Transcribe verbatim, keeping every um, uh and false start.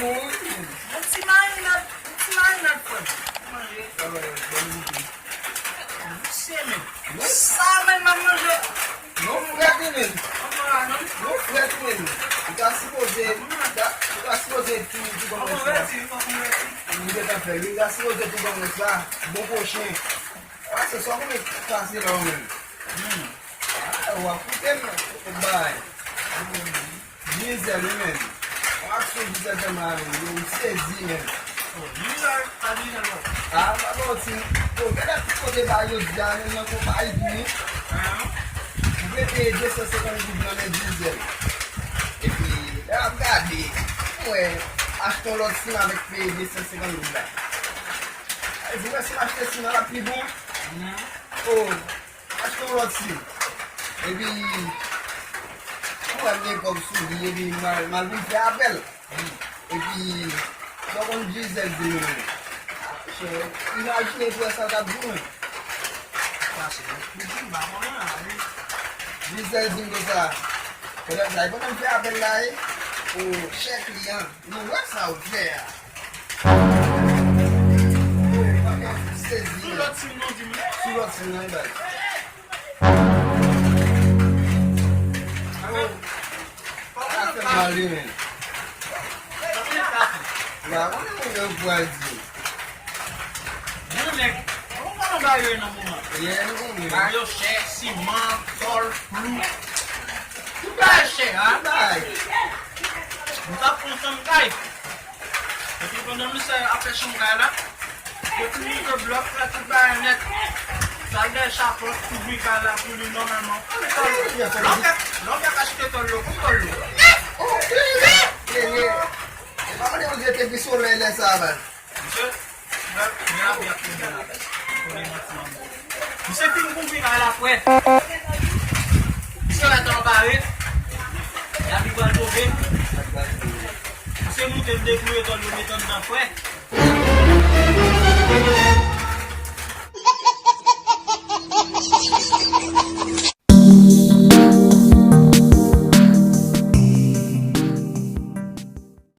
Yon ti marinad, yon ti marinad frè m. Manje. Visye men. Sa menm m ap manje. Non frèt wi menm. Ankò la non. Non frèt wi menm. Ou ta sipoze, ou ta, ou ta sipoze tou, tou ban mwen sa. Ankò redi, ankò redi. Ou gentan fè, wi. Ou ta sipoze tou ban mwen sa. Bon pwochen. Pase swa konnen pase la ou menm. Hmm. Ah, w ap koute m, tout bagay. Gisèle, wi menm. W ap sou Gisèle fè mal, yo, m sezi menm. Oh, Gisèle, pa Gisèle non. Ah, pa manti. Yo, gade tout kote ba yo di a, menm nan konpayi pou li. Ah. M te peye de san senkant goud nan men Gisèle. Epi, lè m ap gade, m wè, achte yon lòt sim avèk peye de san senkant goud la. Ay, di mwen si m achte sim nan, l ap pi bon. Mhm. Oh, achte yon lòt sim. Epi, mwen gen kòb sou li, epi m al, m al vin fè apèl. Epi, sa w konn Gisèle di mwen? Chè, imajine frè sa t ap di mwen. Pase, li di m pa konnen la, wi. Gisèle di m konsa. Pètèt sa, e pandan m fè apèl la, e, o, chè kliyan, nou wè sa w fè a. Sou lòt sim non, di m non. Sou lòt sim nan, e bay. Sa fè mal, wi, men. M pa konnen sa pou yo pral di. Bon, nèg, bon, bon, ba yo nan moman. Yeah, nou konnen. Ba yo chè, siman, tòl, klou. Tout bagay chè, a. Tout bagay. Nou t ap pran chanm kay. Epi pandan misye ap fè chanm kay la, yo tou moute blòk la, tout bagay nèt. Sa l dèyè chapòt, kouvri kay la pou li nòmalman. Lè w fèk, lè w fèk achte tòl yo, kòm tòl yo. Oh, klere, klere. E pa konnen yo te pi solèy lè sa a, baz. Misye, misye fin kouvri kay la frè. Misye mèt anbare. Lapli pral tonbe. Misye moute l deploye tòl yo mete anndan frè.